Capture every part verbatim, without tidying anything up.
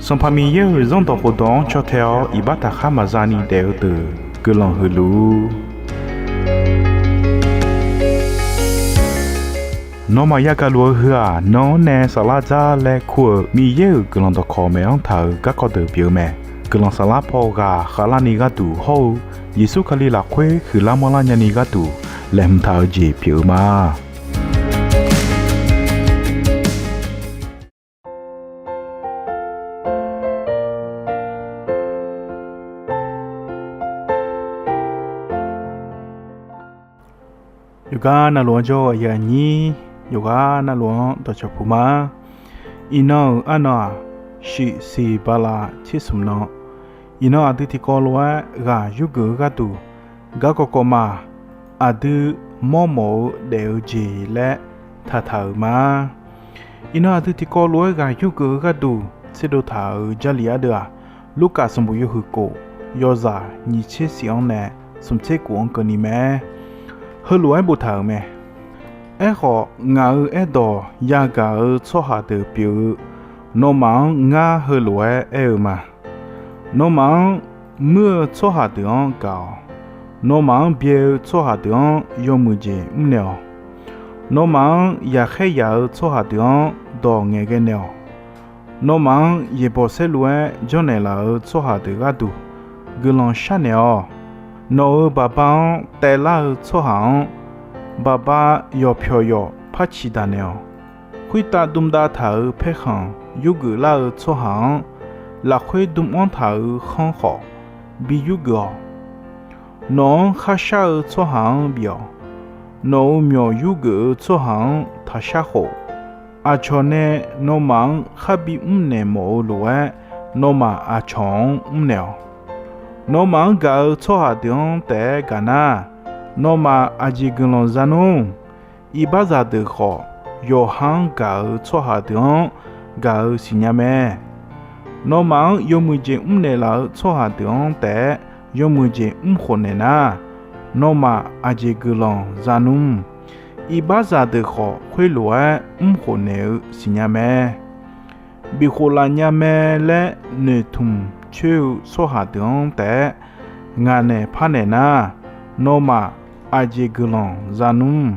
Sanqpaq Miqyaer-euq Zanrdawq khofdawq-anr caw tae-awr iqbax taqkhar maqza ni daef-eu deuq guiqlanq huiq luf-ur. Nawmaf yagaq luf-eu heu-aq, nan-anr nae saflar dzar laer kur-euq Miqyaer-euq guiqlanq dawqkawq maeq-anr taq-euq garkawv deuq pyeuf-eu mae. Guiqlanq saflar paw ghaq khavlarni gharduq hawr-eu Yeqsur Kali lafkhoer huiqlar manrlar nyani gharduq laeqhmq taq-eu jeq pyeuf-eu ma. Yawqgar navluf-anr jawr-eu aqyuif aqnyir, yawqgar navluf-anr dawqcawq puq ma. Iqnan-euq arnan-aq, shiqsiq bala tser smq nan. Iqnan aqdui tiqkawv lof-aer ghaq yurgeuf-eu gharduq, garkawv kawv ma, aqdui mawrmawf-eu daef-eu jeq laer taqtaq-euq ma. Iqnan aqdui tiqkawv lof-aer ghaq yurgeuf-eu gharduq tserdov taq-euq Jarlif ardeuv-aq, Lurkaf sanqbof yawhuiq kof, yawzaq nyiq tser shif-anr nae smq tser kof-anr keuvni mae. Heulof-aer boftaq-euq mae. Aerkhawf, ngaq-euq aerdawq yagaq-eu tsawrhaq deuq pyeuf-eu, nawmaf-anr ngar heulof-aer aer-eu ma. Nawmaf-anr muir-eu tsawrhaq deuq-anr gaq-awq. Nawmaf-anr byae-eu tsawrhaq deuq-anr yawmuiq jeq mrnaeq-awq. Nawmaf-anr yaqkhaer yaq-eu tsawrhaq deuq-anr dawq ngaeqghae naeq-awq. Nawmaf-anr yaeqbawq saerlu-aer janrnaeq laf-eu tsawrhaq deuq gharduq guiqlanq sharnaeq-awq. Nawq-euq baqba-anr taevlar-eu tsawrhaq-anr, baqba yawqpyawq yawq par ciqdaq naeq-awq. Khoertav dmdav taq-euq paerkhanq yurgeuf lar-eu tsawrhaq-anr, lafkhoer dm-anr taq-euq khanr khawf bi yurgeuf-awq. Nawq-anr kharshar-eu tsawrhaq-anr bif-awq. Nawq-euq myawq yurgeuf-eu tsawrhaq-anr taqshar khof, aqcawq nae nawmaf-anr kharbi mrnaeq mawf-eu lof-aer, nawmaf aqcawq-anr mrnaeq-awq. Nawmaf-anr gaq-eu tsawrhaq deuq-anr taef-aer gaq nar, nawmaf aqjeq guiqlanq za nmr. Iqbaxzaq deuq khawf, yawqha-anr gaq-eu tsawrhaq deuq-anr gaq-eu siqnya mae. Nawmaf-anr yawmuiq jeq mrnaeq laf-eu tsawrhaq deuq-anr taef-aer yawmuiq jeq mrkhof naeq nar, nawmaf aqjeq guiqlanq za nmr. Iqbaxzaq deuq khawf, khoerlof-aer mrkhof naeq-eu siqnya mae. Bifkhof laf nya mae laer noeqtmq coer-eu tsawrhaq deuq-anr taef-aer ngaq naeq parnaeq nar, nawmaf aqjeq guiqlanq za nmr.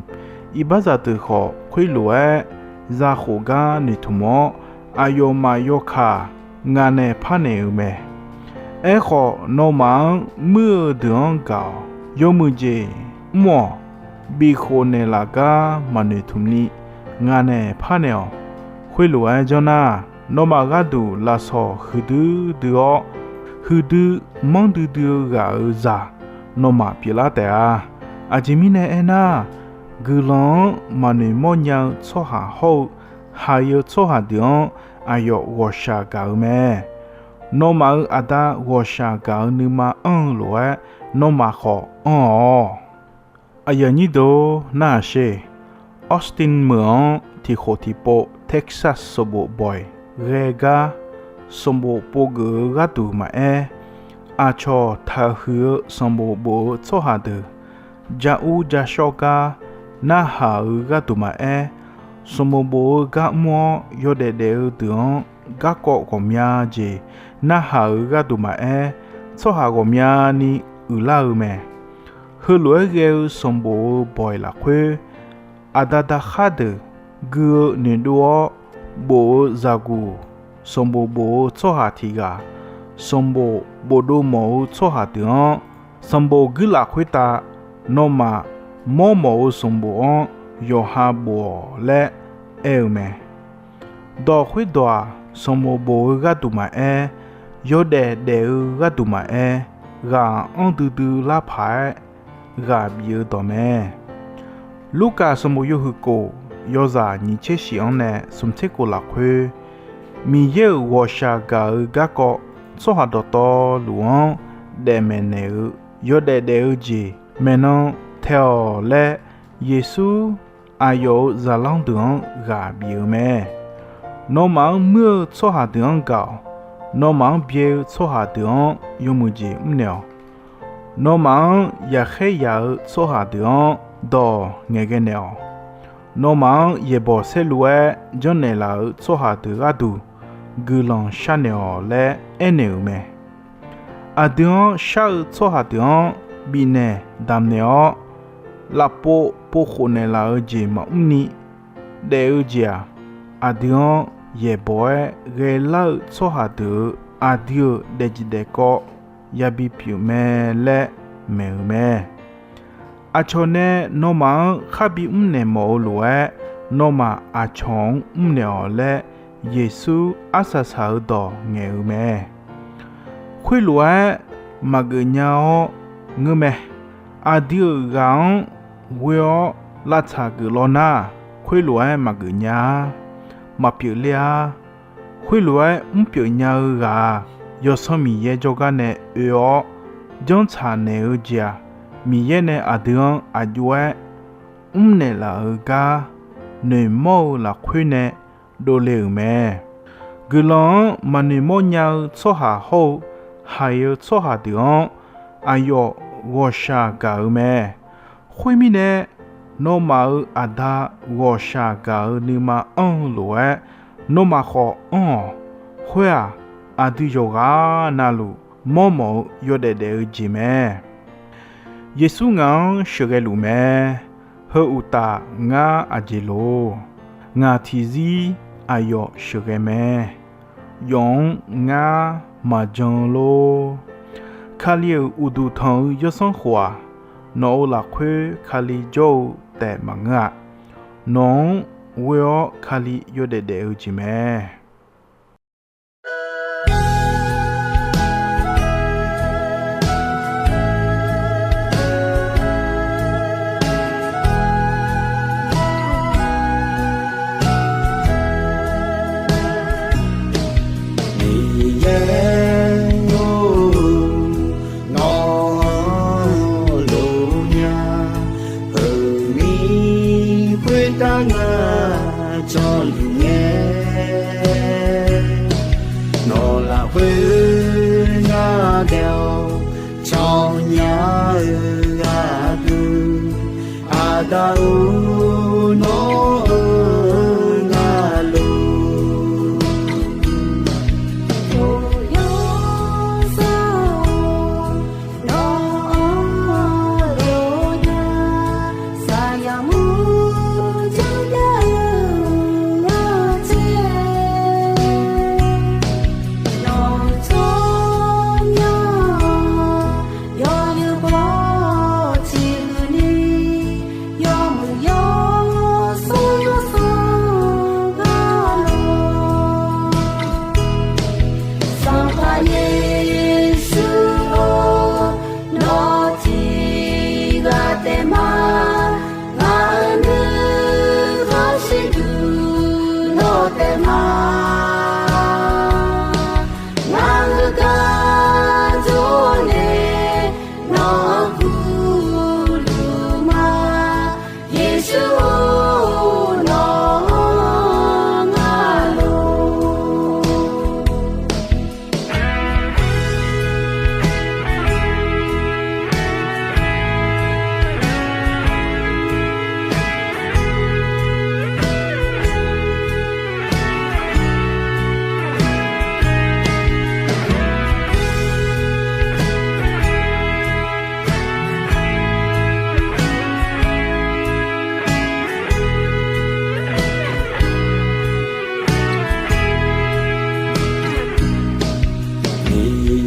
Iqbaxzaq deuq khawf, khoerlof-aer zakhof gar noeqtmq-awr, aqyawfmaf yawkaq ngaq naeq parnaeq-eu mae. Aerkhawf, nawmaf-anr muir-eu deuq-anr gaq-awq. Yawmuiq jeq mr-awq. Bifkhof naeqlaf gar maqnoeqtmq ni ngaq naeq parnaeq-awq. Khoerlof-aer janr nar, nawmaf gharduq lafsawq huiqdui dui-awr, huiqdui manrdui dui-eu ghaq-euq zaq nawmaf pyeuflar taef-a. Aqjeq mirnae aernar, guiqlanq-anr maqnoeq mawrnya-eu tsawrhaq hawr-eu haiq-eu tsawrhaq deuq-anr aqyawf ghawqshaq gaq-eu mae. Nawmaf-euq Aqda ghawqshaq gaq-eu nuima anr-eu lof-aer, nawmaf khawf anr-awq. Aqyuif aqnyir deuq-or, narhaq sher. Austin meuq-anr tiqkhof tiqpov Texas sanqbof bawq-iq ghae gar, sanqbof povgeuf-eu gharduq maqaer, aqcawq taqhuiq-eu sanqbof bof-eu tsawrhaq deuq ja ur ja shawr gar narhaq-euq gharduq maqaer, sanqbof bof-eu gar mr-awr yawdaef daef-eu deuq-anr garkawv ghawqmya jeq narhaq-euq gharduq maqaer, tsawrhaq ghawqmyani uiqlar-eu mae. Heulof-aer ghae-eu sanqbof-eu bawq-iq lafkhoer, aqda daqkhar deuq gui-eu noeqdov-awr bof-eu zaqguq sanqbof bof-eu tsawrhaq tiq ghaq, sanqbof bofdov mawf-eu tsawrhaq deuq-anr, sanqbof guirlaf khoertav nawmaf mawrmawf-eu sanqbof-anr yawqha bof-awq laer aer-eu mae. Dawq khoerdawq-aq, sanqbof bof-eu gharduq maqaer, yawdaef daef-eu gharduq maqaer, ghaq anr duidui lar paq-aer ghaq bif-eu dawq mae. Lurkaf sanqbof yawhuiq kof, yawzaq nyiq tser shif-anr nae smq tser kof lafkhoer, Miqyaer-euq ghawqshaq gaq-eu garkawv tsawrhaq dawqtawvluf-anr daefmaeq naeq-eu yawdaef daef-eu jeq maeqnan tae-awq laer, Yeqsur aqyawf-euq zaqlanr deuq-anr ghaq bif-eu mae. Nawmaf-anr muir-eu tsawrhaq deuq-anr gaq-awq. Nawmaf-anr byae-eu tsawrhaq deuq-anr yawmuiq jeq mrnaeq-awq. Nawmaf-anr yaqkhaer yaq-eu tsawrhaq deuq-anr dawq ngaeqghae naeq-awq. Nawmaf-anr yaeqbawq saerlu-aer janrnaeq laf-eu tsawrhaq deuq gharduq guiqlanq sharnaeq-awq laer aernaeq-euq mae. Aqdui-anr shar-eu tsawrhaq deuq-anr bifnaeq damqnaeq-awr, lafpov povkhof naeqlaf-eu jeq maqmr ni daef-eu jeq-aq, aqdui-anr yaeqbawq-aer ghaelar-eu tsawrhaq deuq-euq aqdui-euq daefjeq daefkawv yabi pyeuf mae laer maeq-euq mae. Aqcawq nae nawmaf-anr kharbi mrnaeq mawf-eu lof-aer, nawmaf aqcawq-anr mrnaeq-awq laer, Yeqsur arsaq saq-eu dawq ngaeq-eu mae. Khoerlof-aer maqgeuf nya-awr ngeur mae. Aqdui-euq ghaq-anr ghoe-awr lavtsaq geuflaw nar, khoerlof-aer maqgeuf nya-ar, maqpyeuf ler-ar. Khoerlof-aer mrpyeuf nya-eu ghaq-aq, Yawsanr Miqyaer jawrgar nae oe-awr janrtsaq naeq-eu jeq-aq, Miqyaer nae aqdui-anr aq jov-aer mrnaeq laf-eu gar noeqmawr-eu lafkhoer nae dovle-euq mae. Guiqlanq-anr maqnoeq mawrnya-eu tsawrhaq hawr-eu haiq-eu tsawrhaq deuq-anr aqyawf ghawqshaq gaq-eu mae. Khoermirnae, nawmaf-euq Aqda ghawqshaq gaq-eu nuima anr-eu lof-aer, nawmaf khawf anr-awq. Khoer-aq, aqdui yawqghaq navluf mawrmawf-eu yawdaef daef-eu jeq mae. Yeqsur ngaq-anr sheuqghae luf mae. Heu uqtaf ngar aqjeq lor? Ngaq tiqzir aqyawf sheuqghae mae. Yawf-anr ngar maqjan-eu lor. Kali-euq uqduq tanq-eu yawsanr khof-aq, nawq-euq lafkhoer Kali jawr-eu taef maqngeur-a. Nawq-anr ghoe-awr Kali yawdaef daef-eu jeq mae. Miqyaer-or, nawq-anr lof nya, heumiq khoertav ngar jawrluf ngae. Nawq lafkhoer ngar daef-awr cawnya-eu aqdui, Aqda-or, nawq-anr ngar lof Yawsanr-or, nawq-anr lof nya, saqyaq mur janrjav-eu ghaq tser, nawq-euq tsawrmyanr yawzeu baw tiqhuiq ni, yawmuiq yawsanr yawsanr gar lawr. Sanqpaq Yeqsur-or, nawq tiq ghaq taef ma, ngaq-euq nuikhanr shirduq nawq taef ma. Ngaq-euq gar jawr nae nawq-anr gurluf ma. Yeqsur-or, nawq-anr ngar lof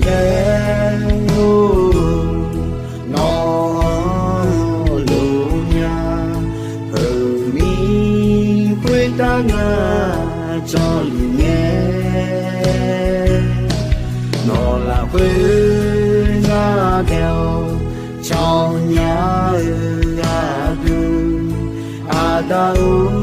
Miqyaer-or, nawq-anr lof nya, heumiq khoertav ngar jawrluf ngae. Nawq lafkhoer ngar daef-awr cawnya-eu aqdui, Aqda-or,